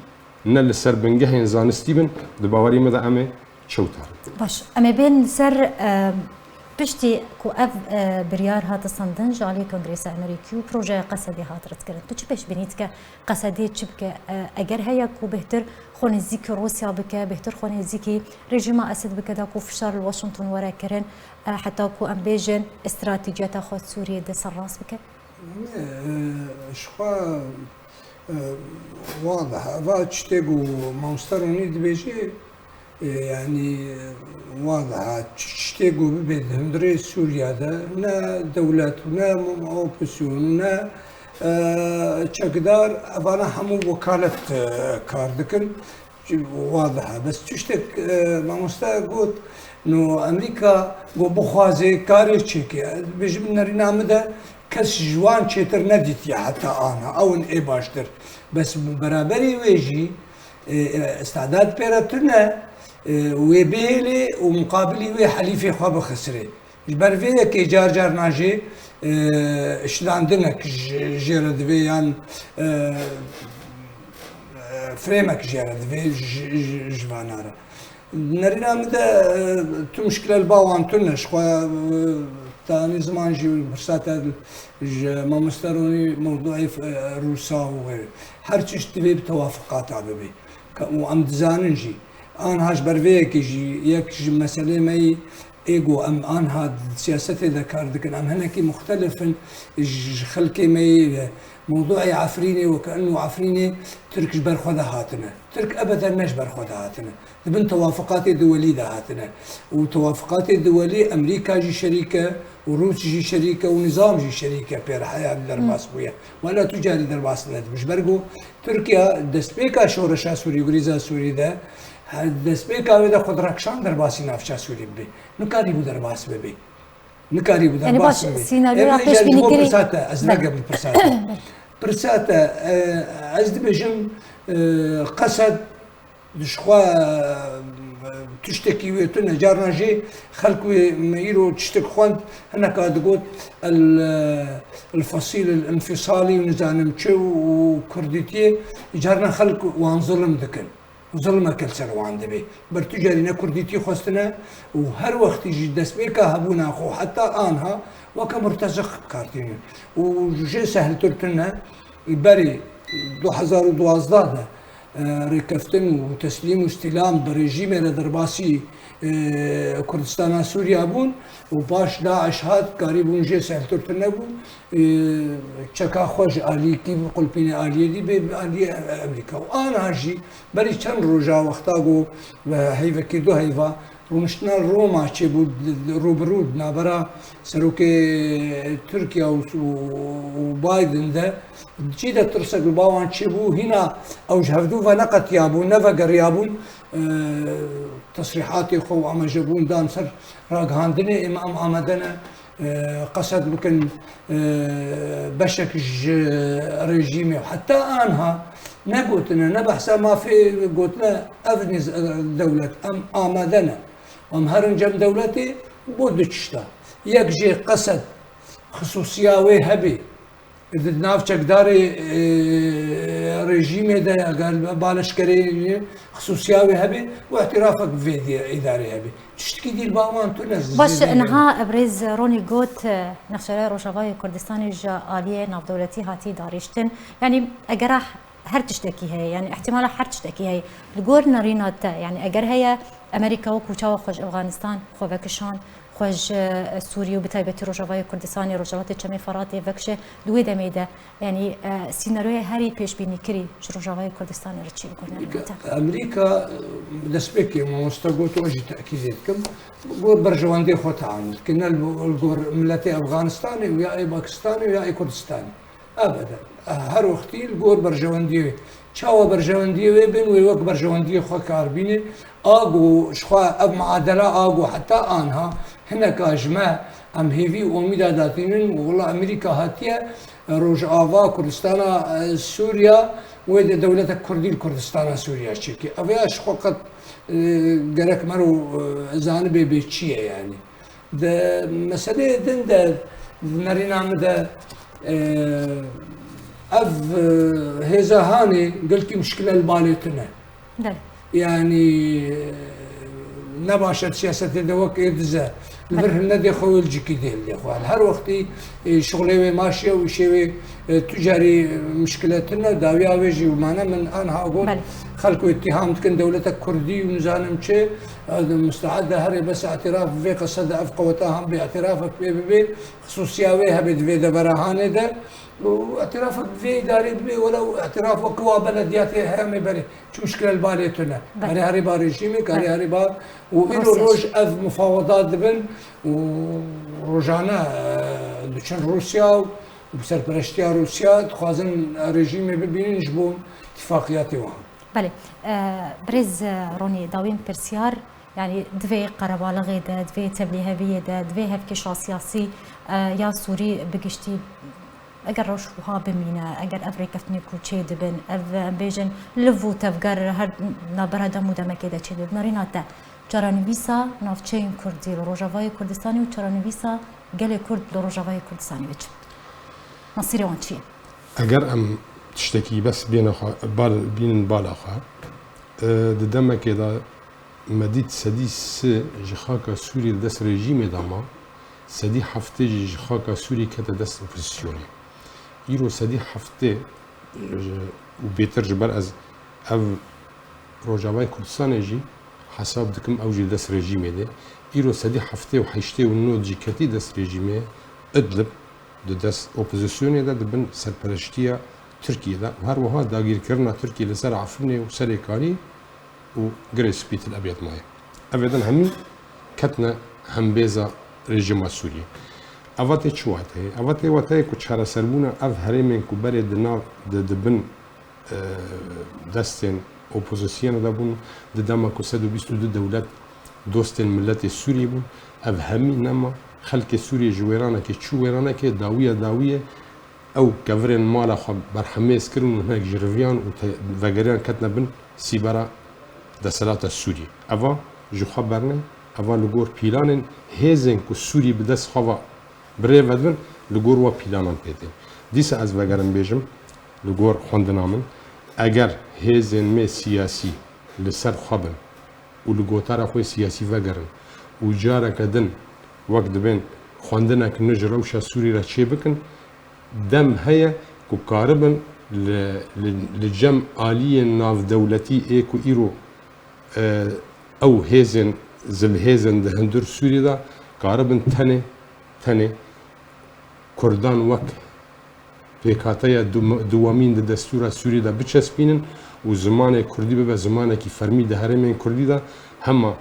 ne li ser bingehên zanistî bin, di bawerî min de em ê çewt herin. Baş, em ê bên li ser, e, piştî ku ev, e, biryar hat stendin ji alî Kongresa Amerîkî û projeya Qesedê hat redkirin. Tu çi pêşbînî dike? Qesedê çi bike? E, eger heye ku bêhtir xwe nêzîkî Rûsya bike, bêhtir xwe nêzîkî rejîma Esed bike, da ku fişar li Washington were kirin, e, heta ku em bêjin stratejiyeta xwe Sûriyê di serrast bike? Ne, e, ji xwe, e, wadih e. Va tiştê ku mamoste Ronî dibêje, e, yanî, e, wadih e. Tiştê ku bibe di hundirê Sûriya de ne dewlet û ne opozisyon û ne, e, çekdar, evana hemû wekalet, e, kar dikin. Wadih e. Bes tiştek, e, mamoste got, no Amerîka got bixwaze karê çêke. Ez dibêjim nerîna min de kes ji wan çêtir nedîtiye heta ana. Ew in ê baştir. Bes beraberî wê jî, e, e, îstidad pê re tune, e, wê bihêlê û muqabilî wê helîfê xwe bixisirê. Ji ber vê yekê car car najê, e, şidandinek ji, jê re divê yan, e, e, frêmek jê re divê ji, ji, ji vana re. Nerîna min de, e, tu muşkile li ba wan tune. Ji xwe, e, tanî ziman jî pirsate ji mamoste Ronî mewduê, e, Rûsa û wê. Her çişt divê bi tewafiqata bibe. Ka-, û em dizanin jî. Anha ji ber vê yekê jî yek ji meselê me yî Ê ku em anha di siyasetê de kar dikin, em hinekî muxtelif in ji, ji xelkê me yê ve. Mewduê Efrînê, weke eno Efrînê Tirk ji ber xwe de hatine. Tirk ebeden ne ji ber xwe de hatine. Di bin tewafiqatê duwelî de hatine. Û tewafiqatê duwelî Amerîka jî şerîk e, û Rûs jî şerîk e, û nizam jî şerîk e pê re heya derbas bûye. Wela tu carî derbas nedibû. Ji ber ku Tirkiye destpêka şoreşa Sûrî û krîza Sûrî de, her destpêka wê de xwe direkişand derbasî navça Sûrî bibe. Nikarîbû derbas bibe. Nikarîbû Yani derbas baş bibe. Senaryoya Eve îcar ji bo pêşbînîkirî. Pirsa te, ez Belê. Vegem pirsa te. Belê. Pirsa te, e, ez dibêjim, e, Qesed Dişxwe, e, tiştekî wê tune. Carna jî xelk wê me îro tiştek xwend, hineka digot el, el fesil el infisalî û nizanim çi û kurdîtiyê, carna xelk wan zilim dikin. Zilmeke li ser wan dibe. Ber tu carî ne kurdîtî xwestine û her wextî jî destpêka hebûna xwe heta anha weke murteziq bi kar tînin. Û jê sehltir tune berî du hezar û duwazdeh de e, rêkeftin û teslîm û îstîlam bi rejîmê re derbasî, e, Kurdistana Sûriya bûn û paş DAIŞ hat, karîbûn jê sehltir tune bû, e, çeka xwe ji aliyekî bi qulpînê aliyê dî bê bi aliyê Amerîka. Û ana jî berî çend roja wexta ku ve heyvekî du heyva Rûniştina Roma çêbû, d-, d-, rû bi rû di navbera serokê Tirkiye û, û, û Biden de, cî de tirsek li ba wan çêbû, hîna ew ji hevdû ve neqetiyabû, nevegeriyabûn, e, tesrîhatê xwe û amejebûn dan ser ragihandinê, ême em amade ne, e, qesed bikin, e, beşek ji rejîmê. Heta anha ne gotine, ne behsa mafê gotine, ev nîz-, dewlet, em amade ne. Em herin cem dewletê bo du tişta. Yek jê qesed xisûsiya wê hebe, di nav çekdarê, e, rejîmê de, eger baleşkerê xisûsiya wê hebe û îtirafek bi vê dî-, îdarê hebe. Tiştekî dî li ba wan tune. Baş, niha birêz Ronî got, e, nexşereya Rojavayê Kurdistanê ji aliyê navdewletî hatî darîştin. Yanî eger a her tiştekî heye, yanî ihtimala her tiştekî heye. Li gor nerîna te, yanî eger heye, Amerîka wekû çawa xwe ji Efxanistan xwe vekişand, xwe ji, e, Sûriyê û bi taybetî Rojavayê Kurdistanê, Rojhilatê Çemê Feratê vekişe, di wê demê de, yanî, e, sînaryoya herî pêşbînîkirî ji Rojavayê Kurdistanê re çi ye li gor nerîna te? Amerîka, e, destpêkê mamoste got, û jî tekîdê dikim, gor berjewendiyê xwe teamûl dikin, ne li gor miletê Efxanistanê û ya ê Pakistanê û ya ê Kurdistanê. Ebeden. Her wextî li gor berjewendiyê wê. Çawa berjewendiyê wê bin, wê wek berjewendiyê xwe kar bîne. A ku ji xwe ev muadela a ku heta anha hineka ji me em hêvî û omîda datînin û wila Amerîka hatiye Rojava, Kurdistana, e, Sûriya, wê de dewletek Kurdî li Kurdistana Sûriya çêke. Ev ya ji xwe qet, e, gerek mero, e, zanibê bê çi ye yanî. Di meseleyê din de, di nerîna min de, e, ev, e, hêza hanê gelkî muşkile li balê tune. Belê. Yanî, e, ne baş e di siyasetê de wek ê dize. Li vir Belê. Hildê xwe wê li cikî dê hildê xwe. Her wextî, e, şixulê wê maşiye û îşê wê, e, tu carî muşkile tune, dawiya wê jî mane min anha got, Belê. Xelk wê îttiham dikin, dewletek Kurdî û nizanim çi, e, musteed de herê bes îtiraf bi vê qesede ev qeweta han bê îtirafek pê bibe, xisûsiya wê hebe di vê devera hanê de. Û îtirafek bi vê îdarê bibe, welew îtiraf wek wa belediyatê heyamê berê. Çi muşkile li balê tune. Belê. Karê herê ba rejîmê, karê Belê. Herê ba û îro Rûsya. Roj ev mufawedat dibin û rojane, e, diçin Rûsya û bi serpereştiya Rûsya dixwazin rejîmê bibînin ji bo tifaqiyatê wan. Belê. E, birêz, e, Ronî, dawîn pirsiyar, yanî di vê qerebalixê de, di vê tevlîheviyê de, di vê hevkêşa siyasî, e, ya Sûrî bi giştî, eger rewş wiha bimîne, eger ev rêkeftinê ku çê dibin, ev, em bêjin, liv û tevger her navbera dem û demekê de çê dibin, nerîna te, çarenivîsa navçeyên Kurdî li Rojavayê Kurdistanê û çarenivîsa gelê Kurd li Rojavayê Kurdistanê ve çi? Mesîrê wan çi ye? Eger em tiştekî bes bêne xwe, bal, bînin bala xwe, e, di demekê de me dît sedî sê ji xaka Sûriyê li dest rejîmê de ma, sedî heftê jî ji xaka Sûriyê kete dest opozîsyonê. Îro sedî heftê, e, û bêtir ji ber ez ev Rojavayê Kurdistanê jî hesab dikim, ew jî li dest rejîmê de. Îro sedî heftê û heştê û nod jî ketî dest rejîmê. Idlib di dest opozîsyonê de, di bin serpereştiya Tirkiyê de û her wiha dagîrkirina Tirkiyê li ser Efrînê û Serêkanî û Girê Spî Til Ebyed maye. Ev êdin hemî ketine hembêza rejîma Sûriyê. Eva tê çi wateyê? Eva tê wateyê ku çareserbûna ev herêmên ku berê di nav, di, di bin e, destên opozîsyonê de bûn, di dema ku sed û bîst û du dewlet dostên miletê Sûriyê bûn, ev hemî nema. Xelkê Sûriyê ji wêranekê çû wêranekê, dawiya dawiyê ew kevirên mala xwe berhemêz kirin û hinek ji riviyan û te-, vegeriyan ketine bin sîbera desthilata Sûriyê. Eva ji xwe berne, eva li gor pîlanên hêzên ku Sûrî bi dest xwe ve bi rê ve dibin, li gor we pîlanan pê tên. Dîsa ez vegerim bêjim, li gor xwendina min, eger hêzên me siyasî li ser xwe bin û li gotara xwe siyasî vegerin û careke din, wek dibên xwendinek nû ji rewşa Sûrî re çêbikin, dem heye ku karibin li, li, li cem aliyên navdewletî ê ku îro, e, ew hêzên, zilhêzên di hundir Sûrî de karibin tenê, tenê Kurdan wek pêkhateya du-, duwemîn di destûra Sûrî de biçespînin û zimanê kurdî bibe zimanekî fermî di herêmên kurdî de, hema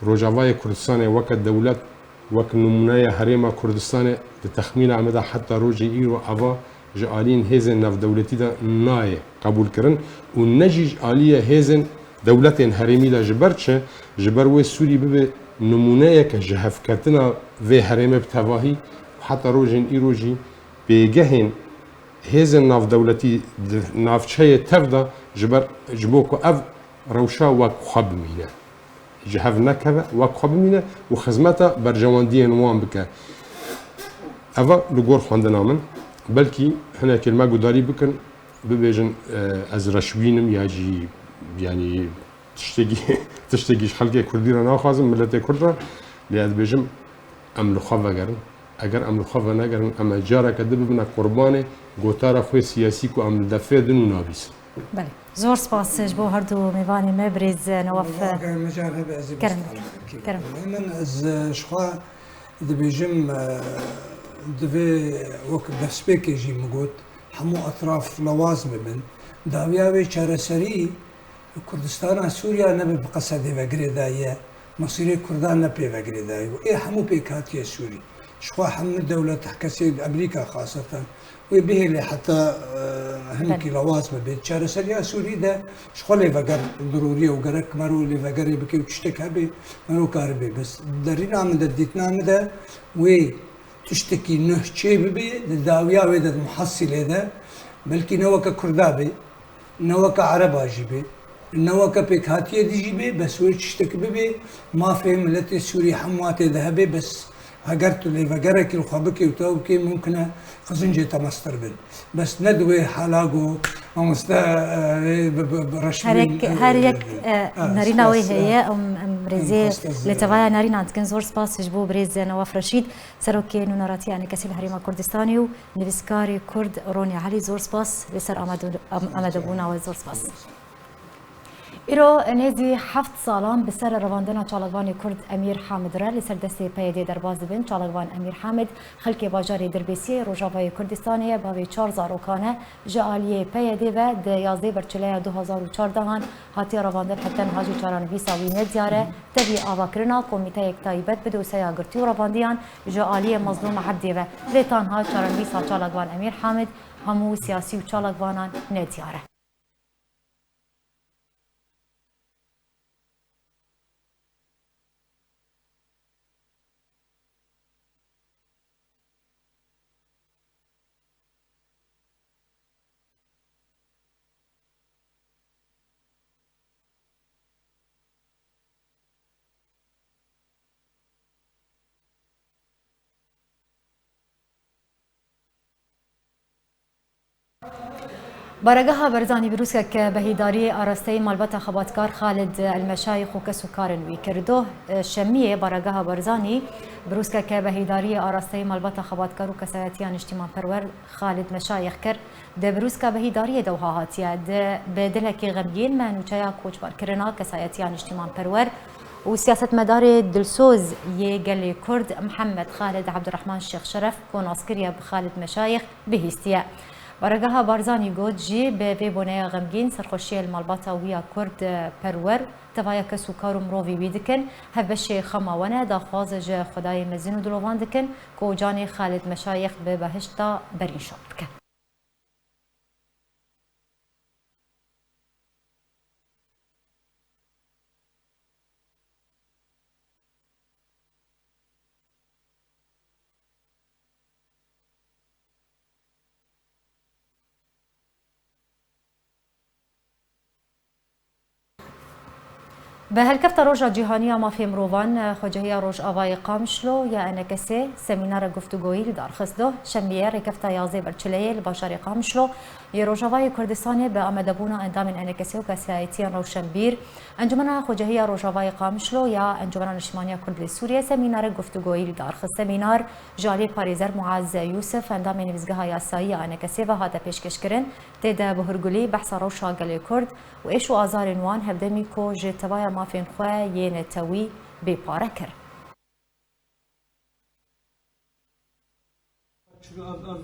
Rojavayê Kurdistanê weke dewlet, wek nimûneya Herêma Kurdistanê di texmîna me de heta rojê îro eva ji aliyên hêzên navdewletî de nayê qebûlkirin û ne jî ji aliyê hêzên dewletên herêmî de. Ji ber çi? Ji ber wê Sûrî bibe nimûneyeke ji hevketina vê herêmê bi tevahî û heta rojên îro jî pêgehên hêzên navdewletî di navçeyê tev de ji ber, ji bo ku ev rewşa wek xwe bimîne. Ji hev nekeve, wek xwe bimîne û xizmeta berjewendiyên wan bike. Eva li gor xwendina min, belkî hinekê li me gudarî bikin, bibêjin, e, ez reşbîn im ya jî, yanî tiştekî, tiştekî ji xelkê kurdî re naxwazim, miletê kurd re, lê ez dibêjim, em li xwe vegerin. Eger em li xwe venegerin, em ê careke din bibine qurbanê gotara xwe siyasî ku em li defê din û nabîsin. Belê. Zor spas ji bo her du mêvanê me, birêz Newaf. Wala, eger mical hebe ez ê kerem bistanî bikim. Kerem. Min ez, e, ji xwe dibêjim, e, divê wek destpêkê jî min got, hemû etraf lawaz bibin. Dawiya wê çareserî Kurdistana Sûriya nebe bi qesedê ve girêdayî ye. Mesîrê Kurdan ne pê ve girêdayî bû. Ê hemû pêkhatiye Sûrî. Ji xwe hemû dewlet, kesê Amerîka xaseten, wê bihêle heta, e, hinekî Belê. lawaz bibe. Çareseriya Sûrî de ji xwe lêveger dirûrî ye û gerek mero lêvegerê bike û tiştek hebe, mero karibe. Bes derîna min de, dîtina min de wê tiştekî nuh çê bibe, di dawiya wê de, di muhasîlê de, belkî ne weke Kurda be, ne weke Ereba jî be, ne weke pêkhatiyê dî jî be, bes wê tiştek bibe, mafê miletê Sûrî hemû tê de hebe, bes heger tu lêvegerekî li xwe bikê û te bikê, mumkin e qizincê te mestir bin. Bes ne di wê hala ku mamoste, e, bi, bi, bi reşbîn, Her yek, e, her yek, e, e, nerîna wê spas, e, heye, em, em rêzê em xweste z- li tevaya nerînan dikin. Zor spas ji bo birêz Newaf Reşîd, Serokê Nûneratiya Enekesî li Herêma Kurdistanê û nivîskarê Kurd Ronî Elî, zor spas li ser amade-, am-, amadebûna we, zor spas. Îro nêzî heft salan bi ser revandina çalakvanê Kurd Emîr Hamid re li ser destê P Y D'ê derbas dibin. Çalakvan Emîr Hamid xelkê bajarê Dirbêsiyê Rojavayê Kurdistanê ye, bavê çar zarokan e. Ji aliyê P Y D ve di yazdeh berçileya du hazar û çardehan hatiye revandin, heta niha jî çarenivîsa wî nediyar e. Tevî avakirina komîteyek taybet bi dosyeya girtî û revandiyan ji aliyê Mezlûm Ebdê ve. Lê tanha çarenivîsa çalakvan Emîr Hamid hemû siyasî û çalakvanan nediyar e. Baregeha Barzanî bi rûskeke behîdariyê arasteyî malbata xebatkar Xalid Elmeşayîx û kes û karên wî kir. Doh, e, Şemiyê Baregeha Barzanî bi rûskeke behîdariyê arasteyî malbata xebatkar û kesayetiya niştîmanperwer Xalid Meşayîx kir. Di birûska behîdariyê de wiha hatiye, di, bi dilekî xemgîn me nûçeya koçberkirina kesayetiya niştîmanperwer û siyasetmedarê dilsoz yê gelê Kurd Mihemed Xalid Ebdurehman Şêx Şeref, ku nas kiriye bi Xalid Meşayîx, bihîstiye. Baregeha Barzanî got jî, bi vê boneya xemgîn, serxweşiyê li malbata wî ya Kurd perwer, tevaya kes û kar û mirovî wî dikin, hevbeşê xema we ne, daxwaz ji Xwedayê mezin û dilovan dikin, ku canê Xalid Meşayîx bi behişta berîn şad bike. Bi helkefta Roja Cîhanî ya Mafê Mirovan, Xwecehiya Rojavayê Qamişlo ya ENKSê semînara guftûgoyî li dar xist. Doh şemiyê rêkefta yazdeh ber çileyê li bajarê Qamişlo yê Rojavayê Kurdistanê bi amadebûna endamên ENKSê û kesayetiyên rewşenbîr, Encûmena Xwecehiya Rojavayê Qamişlo ya Encûmena Niştimaniya Kurd li Sûriyê semînarek guftûgoyî li dar xist. Semînar ji aliyê parêzer Muaz Yûsif, endamê Nivîsgeha Yasayî ya ENKSê ve hate pêşkêşkirin. Tê de bi hurgulî behsa rewşa gelê Kurd û êş û azarên wan hevdemî ku ji tevaya mafên xwe yê netewî bê pare kir. Çilo ev, ev,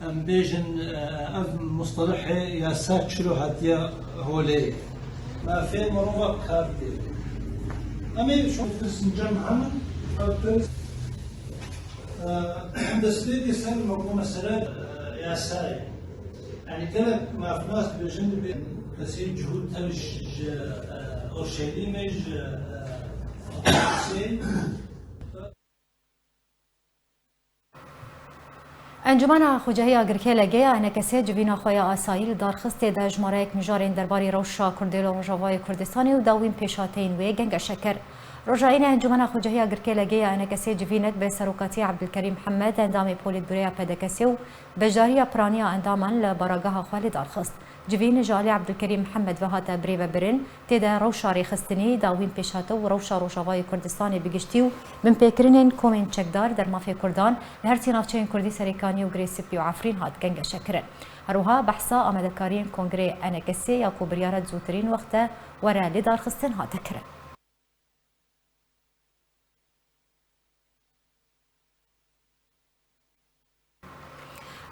em bêjin, e, ev mustalehê yasa çilo hatiye holê. Mafê mirova kar tê. Em ê şo Sincan Mihemed, ev, e, destpêkê ser me ku mesele, e, yasayê. Yani gelek mafnas dibêjin dibê kesê cihûd tev ji, e, Orşelîmê, ji, e, Qudusê. Encûmena Xwecehiya Girkê Legê ya ENKSê civîna xwe ya asayî li dar xist, tê de jimareyek mijarên derbarê rewşa Kurdê li Rojavayê Kurdistanê û dawîn pêşhateyên wê gengeşe kir. Roja Înê Encûmena Xwecehiya Girkê Legê ya ENKSê civînek bi serokatiya Ebdulkerîm Mihemed, endamê Polîtbûroya PDKSê û beşdariya piraniya endaman li baragaha xwe li dar xist. Civîn ji alî Ebdulkerîm Mihemed ve hate birêvebirin, tê de rewşa rêxistinî, dawîn pêşhate û rewşa Rojavayê Kurdistanê bi giştî û binpêkirinên komên çekdar der mafê Kurdan li her sê navçeyên Kurdî Serêkanî û Girê Spî û Efrîn hat gengeşekirin. Her wiha behsa amadekariyên Kongreyê ENKSê ya ku biryara di zûtirîn wexte were lêdarxistin hate kirin.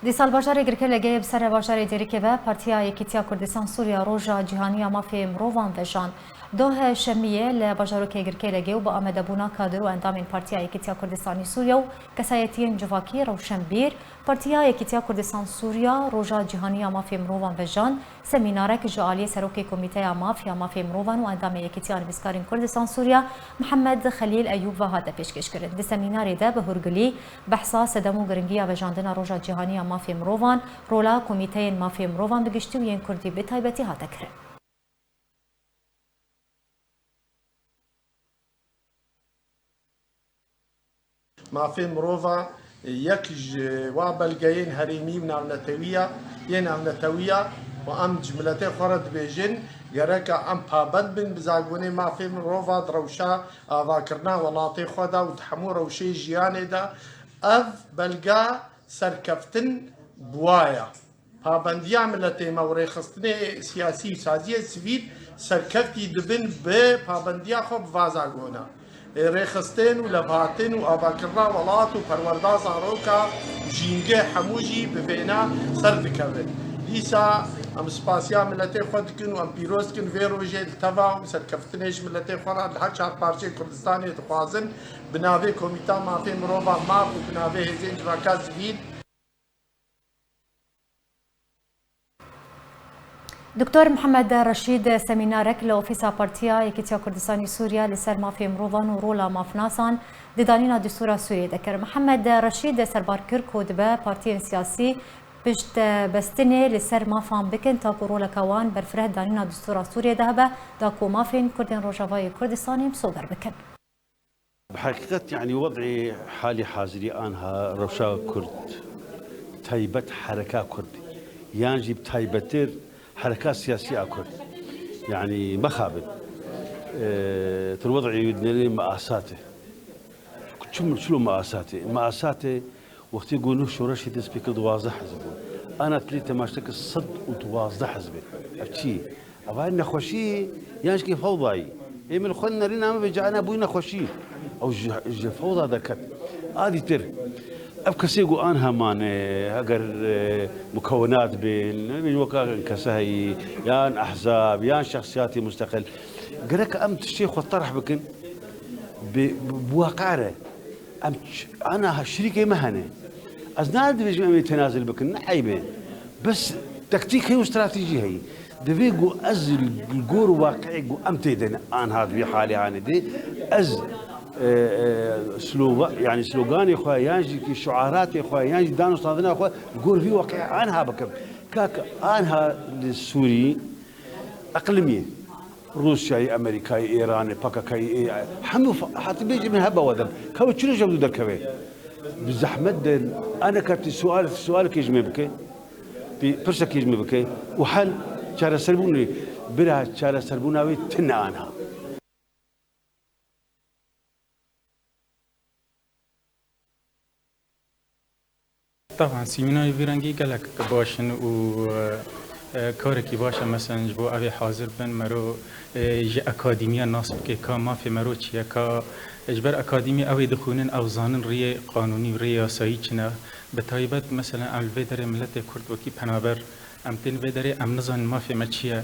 Dîsa li bajarê Girkê Legeyê bi ser bajarê Dêrikê ve Partiya Yekîtiya Kurdistan Sûriya Roja Cîhanî ya Mafê Mirovan vejand. Doh şemiyê li bajarokê Girkê Legê û bi amadebûna kadir û endamên Partiya Yekîtiya Kurdistanî Sûriya û kesayetiyên civakî rewşenbîr, Partiya Yekîtiya Kurdistan Sûriya Roja Cîhanî ya Mafê Mirovan vejand. Semînarek ji aliyê Serokê Komîteya Maf ya Mafê Mirovan û Endamê Yekîtiya Nivîskarên Kurdisan Sûriya Mihemed Xelîl Eyûb ve hate pêşkêşkirin. Di semînarê de bi hûrgilî behsa sedem û giringiya vejandina Roja Cîhanî ya Mafê Mirovan, rola Komîteyên Mafê Mirovan bi giştî û yên Kurdî bi taybetî hate kirin. Mafê mirova yek ji wa belgeyên herêmî û navnetewî ye, yê navnetewî ye û em ji miletê xwe re dibêjin, gereka em pabend bin bi zagonê mafê mirova di rewşa avakirina welatê xwe de û di hemû rewşê jiyanê de. Ev belge serkeftin bi wa ye. Pabendiya miletê me û rêxistinê siyasî û saziyê sivîl serkeftî dibin bi pabendiya xwe bi va zagona. Ê rêxistin û levhatin û avakirina welat û perwerda zaroka û jîngeh hemû jî bi vêna ser dikevin. Dîsa em spasiya miletê xwe dikin û em pîroz dikin vê rojê li teva û serkeftinê ji miletê xwe re li her çar parçeyên Kurdistanê dixwazin bi navê Komîta Mafê Mirova Maf û bi navê hêzên civaka sivîl. Doktor Mihemed Reşîd semînarek li ofîsa Partiya Yekîtiya Kurdistanî Sûriya li ser mafê mirovan û rola mafnasan di danîna distûra Sûriyê de kir. Mihemed Reşîd serbar kir ku dibe partiyên siyasî piştbestinê li ser mafan bikin, ta ku roleka wan berfireh danîna distûra Sûriyê de hebe, da ku mafên Kurdên Rojavayê Kurdistanê misoger bikin. Bi heqîqet, yanî, wed'ê halî hazirî anha rewşa Kurd, taybet hereka Kurd, yan jî bi taybettir hereka siyasî a Kurd, yanî, mexabin. E, tu wed'ê dinêrî measat e. Çi, çilo measat e? Measat e, wextê ku nû şoreşê dest pê kir, duwazdeh hizb bûn. Ana tilî temaşe kir, sed û duwazdeh hizb e. Ev çi ye? Eva nexweşî yan jî fewdayî. Ê min xwe nerîna min vêca ana bûyî nexweşî. Ew ji, ji fewda derket. A dîtir. Ev kesê ku anha mane, eger, e, mukewenat bin, ne bin weka kese heyî, yan ehzab, yan şexsiyatê musteqil. Gerek em tiştê xwe terh bikin. Bi, bi, bi waqe re. Em ç-, ana şirîkê me hene. Ez ne dibêjim em ê tenazil bikin, ne eyb e. Bes taktîk heye û stratejî heye. Divê ku ez li gor waqi'ê ku em tê de ne, anha di vî halê hanê de, ez, e, e, sloga-, yani sloganê xwe, yan jî ki şuaratê xwe, yan jî danûstandina xwe li gor vî waqi'ê anha bikim. Kak anha li Sûrî eqlimî ye. Rûsyayê, Amerîkayê, Îranê, P K K'yê, ê, hemû fa-, hatî bêjî min heba we dem. Ka we çi roja dû derkeve? Bi zehmet de, ene katî sual, sualekê ji me bike. Bi pirsekê ji me bike. Û hel çareserbûnê, bira çareserbûna wê tine anha. Taban, sîmînarê vî rengî gelek baş in û, e, e, karekî baş e, meselen, ji bo ev ê hazir bin, mero, e, ji akademiya nas bike, ka mafê mero çi ye, ka ji ber akademî ew ê dixwînin, ew zanin riyê qanûnî û riyê yasayî çi ne. Bi taybet, meselen, em li vê derê miletê Kurd wekî penaber, em tên vê derê, em nizanin mafê me çi ye.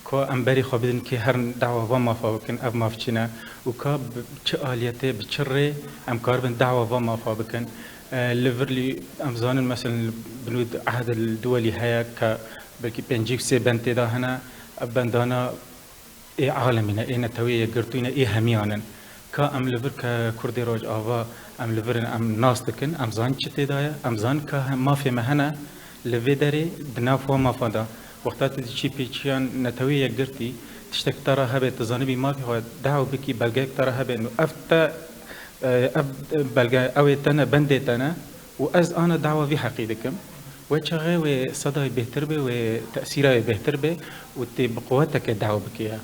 Ka em berê xwe bidin kê herin dawa va mafa bikin, ev maf çi ne û ka bi çi aliyetê, bi çi rê em karibin dawa va mafa bikin. E, li vir lî em zanin, meselen, binû ehd el duwelî heye ke belkî pêncî û sê bend tê de hene, ev bendana ê alemî ne, ê Neteweyê Yekgirtûyî ne, ê hemiyan in. Ka em li vir ke Kurdê Rojava, em li vir in, em nas dikin, em zanin çi tê de ye, em zanin ka he-, mafê me hene, li vê derê di nav xwe mafa de. Wexta tu diçî pêçiyan Neteweyê Yekgirtî, tiştek te re hebe, tu zanibî mafê xwe daw bikî, belgeyek te re hebe, nû ev te, e, ev belge, ew ê te ne, bendê te ne û ez ana dawa vî heqî dikim. Wê çaxê wê sedayê bêhtir be, wê tesîra wê bêhtir be û tê bi quweteke daw bike ye.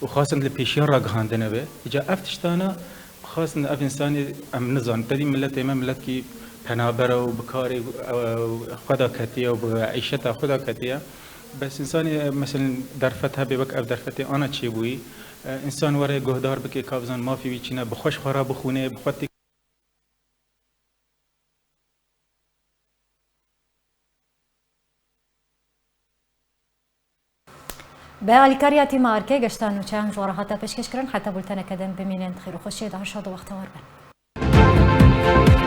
Û xwestin li pêşiya ragihandinê be. Îca ev tiştana xwestin ev însanî em nizanin. Tedî miletê me miletkî penaber e û bi karê, e, xwe de ketiye û bi îşeta xwe de ketiye. Bes însanî, e, meselen derfet hebe wek ev derfetê ana çêbûyî, e, însan were guhdar bike ka bizan mafê wî çi ne, bi xwe ji xwe re bixwîne, bi xwe tê Bi alîkariya tîma Erkê geşta nûçeyan ji we re hate pêşkêşkirin. Heta bulteneke din bimînin, xêr û xweşiyê de her şad û wextewar bin.